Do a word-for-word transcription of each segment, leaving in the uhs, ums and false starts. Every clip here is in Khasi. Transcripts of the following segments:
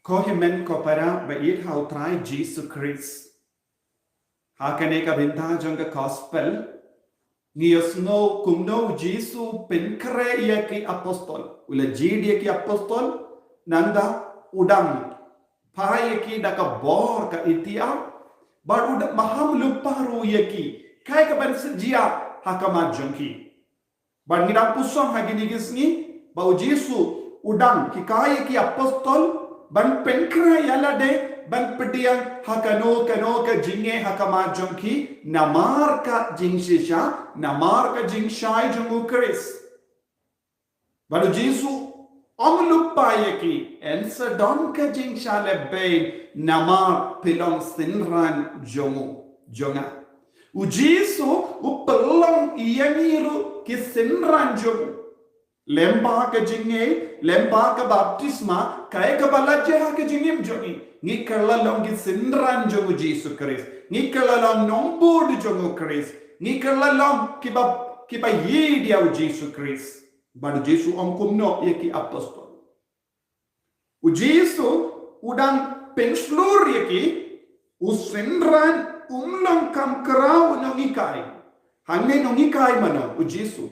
Ko hynmen ko para ba ïeit ha u Trai Jisu Khrist. Ha kane ka bynta jong ka gospel, ngi ïohsngew kumno u Jisu u pynkhreh ïa ki apostol. U la jied ïa ki apostol, nangta u dang phah ïa ki da ka bor ka itiar, bad u dang maham lypa ruh ïa ki, kaei kaban sa jia ha khmat jong ki. Bad ngi dang pyrshang ha kine ki sngi, ba u Jisu u dang hikai ïa ki apostol ban pynkhreh ïa lade, ban pdiang ha kano kano ka jingeh ha khmat jong ki, namar ka jingshisha, namar ka jingshai jong u Khrist. Bad u Jisu u ong lypa ïa ki, yn sa don ka jingshai lehbeiñ, namar phi long synran jong u, jong nga. U Jisu u pynlong ïa ngi ruh ki synran jong u. Lem bad ka jingngeit, lem bad ka baptisma, kaei kaba la jia ha ka jingim jong ngi. Ngi kylla long ki synran jong u Jisu Khrist. Ngi kylla long nongbud jong u Khrist. Ngi kylla long kiba, kiba ïeit ïa u Jisu Khrist. Bad u Jisu u ong kumno ïa ki apostol. U Jisu u dang pynshlur ïa ki, u synran um long kham khraw u nonghikai. Hangne nonghikai mano? U Jisu.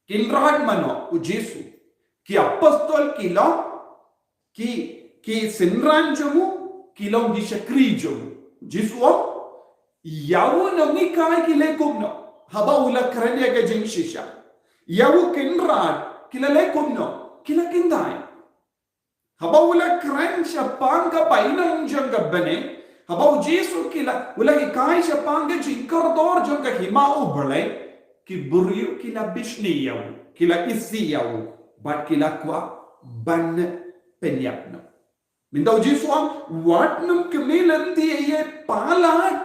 Kynrad mano? U Jisu. Ki apostol ki long, ki, ki synran jong u, ki long ki shakri jong u. U Jisu u ong, ïa u nonghikai ki leh kumno haba u la kren ïa ka jingshisha? Ïa u kynrad ki la leh kumno? Ki la kyndait. Haba u la kren shaphang ka bainong jong ka bneng, haba u Jisu ki la, u la hikai shaphang ka jingkordor jong ka hima u Blei, ki briew ki la bishni ïa u, ki la isih ïa u, bad ki la kwah ban pynïap noh. Mynta u Jisu u ong, wat nym kmie lynti ïa palat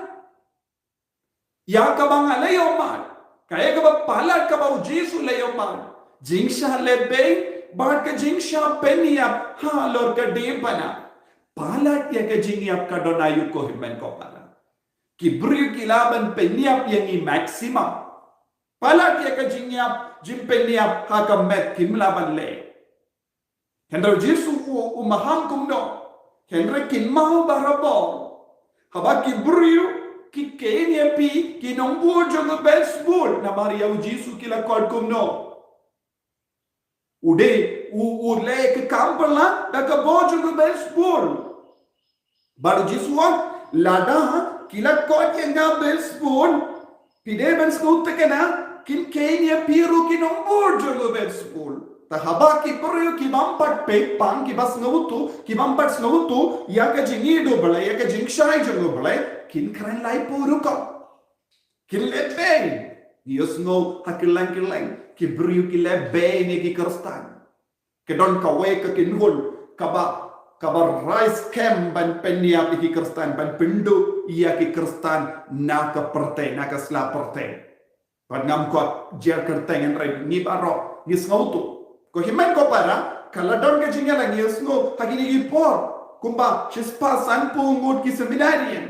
ïa kaba nga la ïohmad. Kaei kaba palat kaba u Jisu u la ïohmad? Jingshai lehbeiñ bad ka jingshai pynïap halor ka diengphna. Palat ïa ka jingïap ka don aïu, ko hynmen ko para? Ki briew ki lah ban pynïap ïa ngi maximum. Palat ïa ka jingïap, jingpynïap ha ka met kim lah ban leh. Hynrei u Jisu u, u maham kumno? Hynrei kynmaw barabor, haba ki briew ki kheiñ ïa phi, ki nongbud jong u Belsebul, namar ïa u Jisu ki la khot kumno? U dei u, u leh ka kam palat da ka bor jong u Belsebul. Bad u Jisu u ong, lada ki la khot ïa nga Belsebul, phi dei ban sngewthuh kane, kin kheiñ ïa phi ruh ki nongbud jong u Belsebul. Te haba ki briew ki bym pat peit pang, ki bym sngewthuh, ki bym pat sngewthuh ïa ka jingïeit u Blei, ïa ka jingshai jong u Blei, kin kren laipo rukom. Kin lehbeiñ. Ngi ïohsngew ha kylleng kylleng, ki briew ki lehbeiñ ïa ki Khristan. Ka don kawei ka kynhun kaba, kaba rai skhem ban pynïap ïa ki Khristan, ban pynduh ïa ki Khristan na ka pyrthei, na ka sla pyrthei. Bad ngam kwah jer kyrteng, hynrei ngi baroh ngi sngewthuh. Ko hynmen ko para, ka la don ka jingïalang, ngi ïohsngew ha kine ki por, kumba shispah sanphew ngut ki seminarian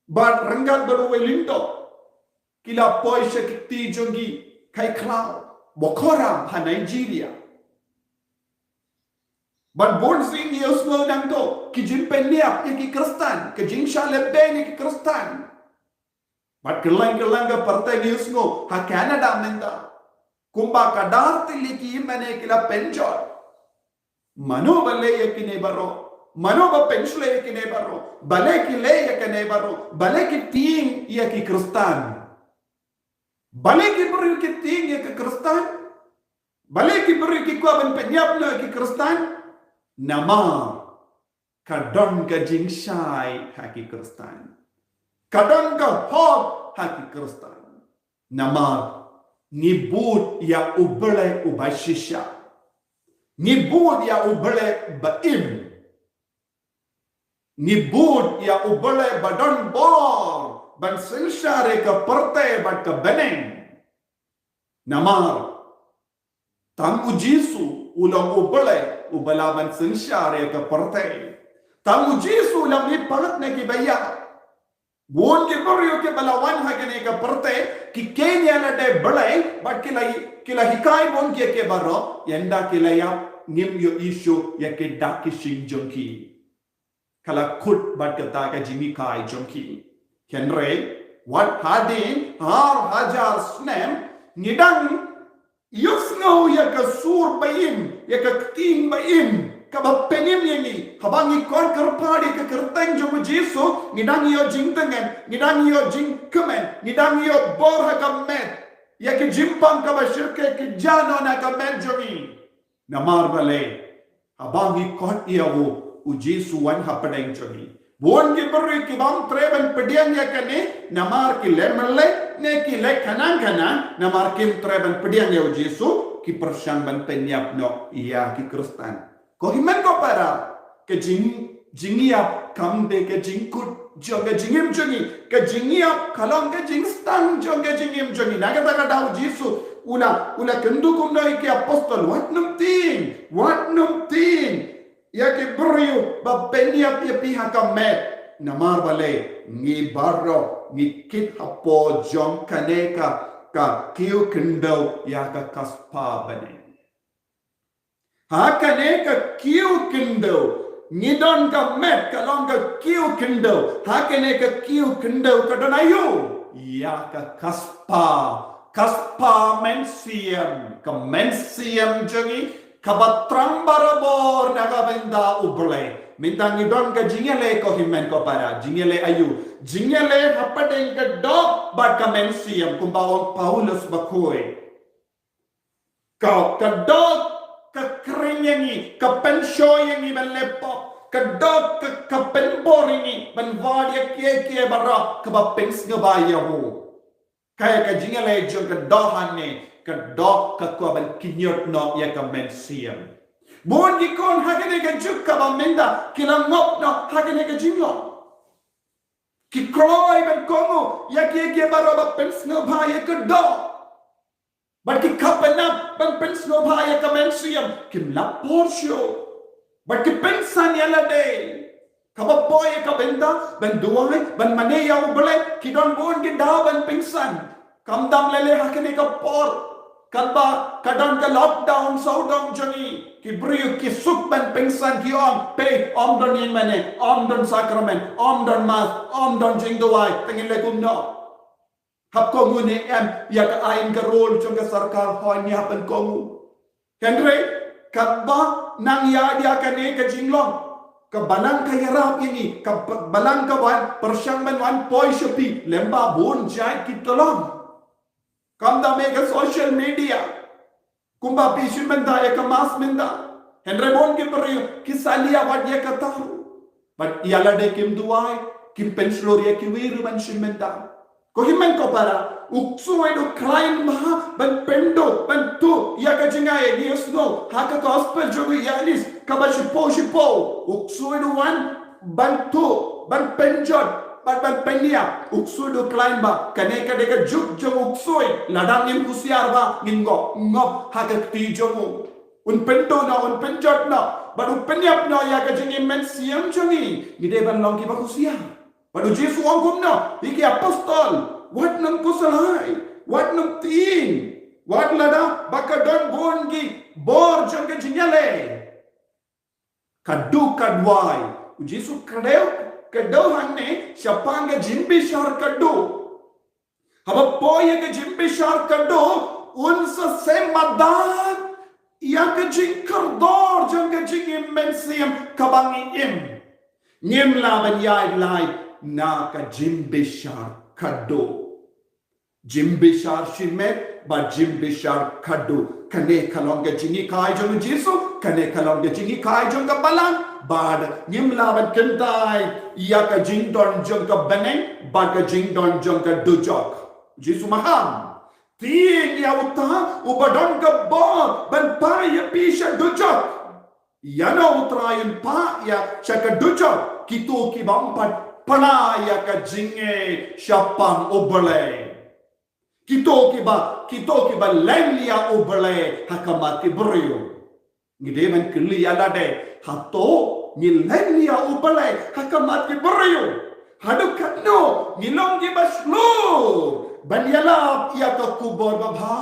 bad ryngkat bad uwei u lyngdoh ki la poi sha ki kti jong ki khaikhlaw Boko Haram ha Nigeria. Bad bun sien ngi ïohsngew nangta ki jingpynïap ïa ki Khristan, ka jingshah lehbeiñ ïa ki Khristan. Bad kylleng kylleng ka pyrthei ngi ïohsngew, ha Canada mynta, kumba ka dar tylli ki hynmen ki la pynjot. Mano ba leh ïa kine baroh? Mano ba pynshlur ïa kine baroh? Balei ki leh ïa kine baroh? Balei ki tieng ïa ki Khristan? Balei ki briew ki tieng ïa ki Khristan? Balei ki briew ki kwah ban pynïap noh ïa ki Khristan? Namar ka don ka jingshai ha ki Khristan. Ka don ka hok ha ki Khristan. Namar ngi bud ïa u Blei uba shisha. Ngi bud ïa u Blei ba im. Ngi bud ïa u Blei ba don bor ban synshar ïa ka pyrthei bad ka bneng. Namar tang u Jisu u long u Blei uba lah ban synshar ïa ka pyrthei. Tang u Jisu u long i palat na kiba ïap. Bun ki briew kiba la wan ha kane ka pyrthei, ki kheiñ ïa lade blei, bad ki la, Ki la hikai bun ki ïa ki baroh, ynda ki la ïap ngim ïoh issue ïa ki dak ki shing jong ki. Ka la kut bad kata ka jinghikai jong ki. Hynrei, wat hadien ar hajar snem, ngi dang ïohsngew ïa ka sur ba im, ïa ka ktien ba im, kaba pynim ïa ngi, haba ngi khot kyrpad ïa ka kyrteng jong u Jisu, ngi dang ïoh jingtngen, ngi dang ïoh jingkmen, ngi dang ïoh bor ha ka met, ïa ka jingpang kaba shyrkhei ka jia noh na ka met jong ngi. Namar balei, haba ngi khot ïa u, u Jisu wan hapdeng jong ngi. Bun ki briew ki bym treh ban pdiang ïa kane, namar ki leh mynlei, ne ki leh khnang khnang, namar kim treh ban pdiang ïa u Jisu, ki pyrshang ban pynïap noh ïa ki Khristan. Ko hynmen ko para, ka jing, jingïap kam dei ka jingkut jong ka jingim jong ngi, ka jingïap ka long ka jingstad jong ka jingim jong ngi. Na kata ka daw u Jisu u la, u la kyntu kumno ïa ki apostol, wat nym tieng, wat nym tieng ïa ki briew ba pynïap ïa phi ha ka met. Namar balei, ngi baroh ngi kit hapoh jong kane ka, ka kiew khyndew ïa ka kaspa bneng. Ha kane ka kiew khyndew, ngi don ka met ka long ka kiew khyndew. Ha kane ka kiew khyndew ka don aïu? Ïa ka kaspa, kaspa mynsiem, ka mynsiem jong ngi kaba thrang barabor na ka bynta u Blei. Mynta ngi don ka jingïaleh ko hynmen ko para, jingïaleh aïu? Jingïaleh hapdeng ka doh bad ka mynsiem, kumba ong Paulus bakhuid. Ka, ka doh ka khring ïa ngi, ka pynshoi ïa ngi ban leh pop, ka doh ka, ka pynbor ïa ngi ban wad ïa kiei kiei baroh kaba pynsngewbha ïa u. Kaei ka jingïaleh jong ka doh hangne, ka doh ka kwah ban kynñiot noh ïa ka mynsiem. Bun ki khun ha kane ka juk kaba mynta ki la ngop noh ha kane ka jinglong. Ki kloi ban kohnguh ïa kiei kiei baroh ba pynsngewbha ïa ka doh. Bad ki khap ban ap ban pynsngewbha ïa ka mynsiem, kim lap por shuh. Bad ki pynsan ïa lade. Kaba poi ïa ka bynta ban duwai, ban mane ïa u Blei, ki don bun ki daw ban pynsan. Khamtam lei lei ha kane ka por, katba ka don ka lockdown sawdong jong ngi, ki briew ki suk ban pynsan, ki ong, pei, ym don ïing mane, ym don sakramen, ym don mass, ym don jingduwai, te ngin leh kumno? Hap kohnguh ne em ïa ka aiñ ka rule jong ka sorkar? Hooid, ngi hap ban kohnguh. Hynrei katba nang ïaid ïa kane ka jinglong, ka Balang ka ïarap ïa ngi, ka Ba-, Balang ka wan pyrshang ban wan poi sha phi, lymda bun jait ki tyllong. Khamtam ïa ka social media. Kumba phi shim bynta ïa ka mass mynta, hynrei bun ki briew ki salia wat ïa kata ruh. Bad ïa lade kim duwai, kim pynshlur ïa kiwei ruh ban shim bynta. Ko hynmen ko para, u ksuid u khlaiñ bha ban pynduh, ban tuh ïa ka jingai. Ngi ïohsngew ha ka gospel jong u Ïoannis kaba shiphew shiphew, u ksuid u wan ban tuh, ban pynjot, ban, ban pynïap. U ksuid u khlaiñ bha. Kane ka dei ka juk jong u ksuid. Lada ngim husiar bha, ngin ngop ngop ha ka kti jong u. Un pynduh noh, un pynjot noh, bad un pynïap noh ïa ka jingim mynsiem jong ngi. Ngi dei ban long kiba husiar. Bad u Jisu u ong kumno ïa ki apostol? Wat nym khuslai, wat nym tieng, wat lada ba ka don bun ki bor jong ka jingïaleh. Ka duh ka duwai. U Jisu kdew, kdew hangne shaphang ka jingbishar ka duh. Haba poi ïa ka jingbishar ka duh, un sa shem madan ïa ka jingkordor jong ka jingim mynsiem kaba ngi im. Ngim lah ban ïaid lai na ka jingbishar ka duh. Jingbishar shimet bad jingbishar ka duh. Kane ka long ka jinghikai jong u Jisu, kane ka long ka jinghikai jong ka Balang, bad ngim lah ban kyntait ïa ka jingdon jong ka bneng bad ka jingdon jong ka dujok. Jisu maham. Tieng ïa uta uba don ka bor ban phah ïa phi sha dujok. Ïa no u Trai un phah ïa sha ka dujok? Kito kibym pat pla ïa ka jingngeit shaphang U Blei. Kito kiba, kito kiba len ïa U Blei ha khmat ki briew. Ngi dei ban kylli ïa lade, hato ngi len ïa U Blei ha khmat ki briew? Haduh katno ngi long kiba shlur ban ïalap ïa ka khubor babha?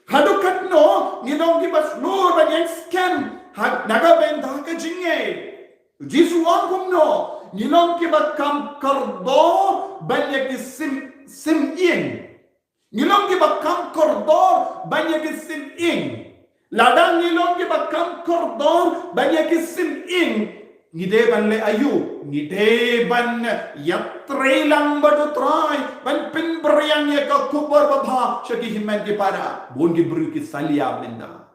Haduh katno ngi long kiba shlur ban ïeng skhem ha na ka bynta ka jingngeit? Jisu ong kumno? Ngi long kiba kham kordor ban ïa ki sim, sim ïing. Ngi long kiba kham kordor ban ïa ki sim ïing. Lada ngi long kiba kham kordor ban ïa ki sim ïing, ngi dei ban leh aïu? Ngi dei ban ïatrei lang bad U Trai ban pynbiang ïa ka khubor babha sha ki hynmen ki para. Bun ki briew ki salia mynta.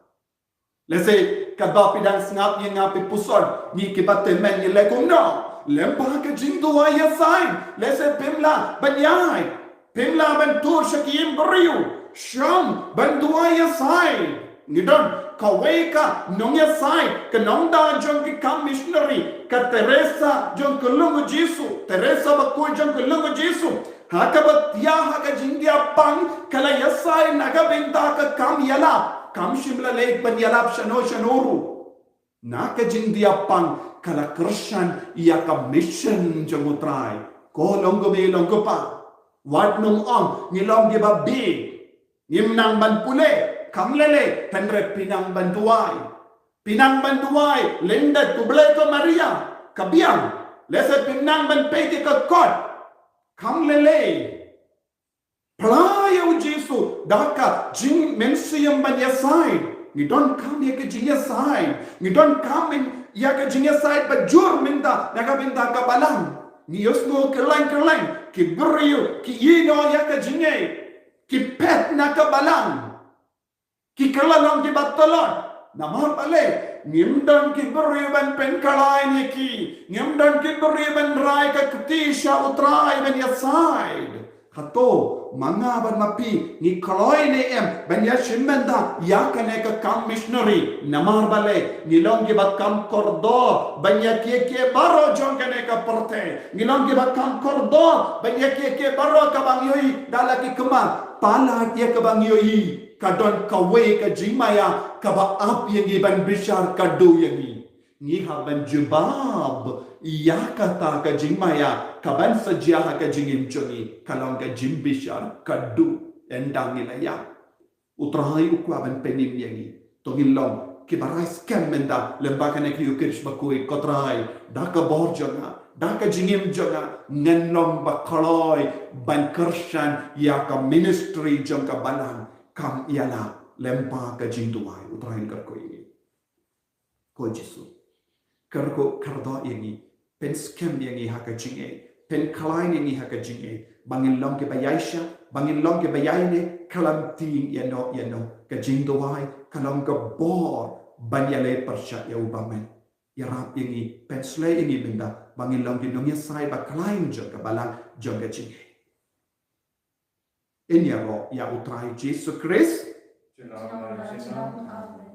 Lehse katba phi dang sngap ïa nga, phi puson, ngi kiba tymmen ngi leh kumno? Lem bad ka jingduwai ïasaid. Lehse phim lah ban ïaid, phim lah ban tur sha ki ïing briew. Shong ban duwai ïasaid. Ngi don kawei ka nongïasaid, ka nongda jong ki kam missionary, ka Teresa jong ka Lum u Jisu, Teresa bakhuid jong ka Lum u Jisu. Ha kaba thiah ha ka jingïapang, ka la ïasaid na ka bynta ka kam ïalap. Kam shym la leit ban ïalap shano shano ruh. Na ka jingïapang ka la kyrshan ïa ka mission jong U Trai. Ko long kmie long kpa, wat nym ong ngi long kiba bieit. Ngim nang ban pule, kham lei lei, hynrei pynang ban duwai. Pynang ban duwai lyndet, khublei ko Maria, ka biang. Lehse pynang ban peit ïa ka kot, kham lei lei. Pla ïa U Jisu da ka jingmynsiem ban ïasaid. Ngi donkam ïa ka jingïasaid. Ngi donkam ïa ka jingïasaid bajur mynta na ka bynta ka balang. Ngi ïohsngew kylleng kylleng ki briew ki ïehnoh ïa ka jingngeit, ki phet na ka balang. Ki kylla long kiba tlot. Namar balei? Ngim don ki briew ban pynkylla ïa ki. Ngim don ki briew ban rai ka kti sha U Trai ban ïasaid. Hato ma nga bad ma phi ngi kloi ne em ban ïashim bynta ïa kane ka kam missionary? Namar balei? Ngi long kiba kham kordor ban ïa kiei kiei baroh jong kane ka pyrthei. Ngi long kiba kham kordor ban ïa kiei kiei baroh kaba ngi ïohi da la ki khmat. Palat ïa kaba ngi ïohi, ka don kawei ka jingmaïa kaba ap ïa ngi ban bishar khadduh ïa ngi. Ngi hap ban jubab ïa kata ka jingmaïa kaban sa jia ha ka jingim jong ngi, ka long ka jingbishar khadduh ynda ngi la ïap. U Trai u kwah ban pynim ïa ngi. To ngin long kiba rai skhem mynta lem bad kane ka Eucharist bakhuid, ko Trai, da ka bor jong nga, da ka jingim jong nga, ngan long ba kloi ban kyrshan ïa ka ministry jong ka balang, kham ïalap, lem bad ka jingduwai. U Trai un kyrkhu ïa ngi. Ko Jisu, kyrkhu kyrdoh ïa ngi, pynskhem ïa ngi ha ka jingngeit, pynkhlaiñ ïa ngi ha ka jingngeit, ba ngin long kiba ïaishah, ba ngin long kiba ïaineh khlem tieng ïano ïano. Ka jingduwai ka long ka bor ban ïaleh pyrshah ïa u bymman. Ïarap ïa ngi, pynshlei ïa ngi mynta ba ngin long ki nongïasaid ba khlaiñ jong ka balang jong ka jingngeit. Ngin ïaroh ïa U Trai Jisu Khrist. Amen.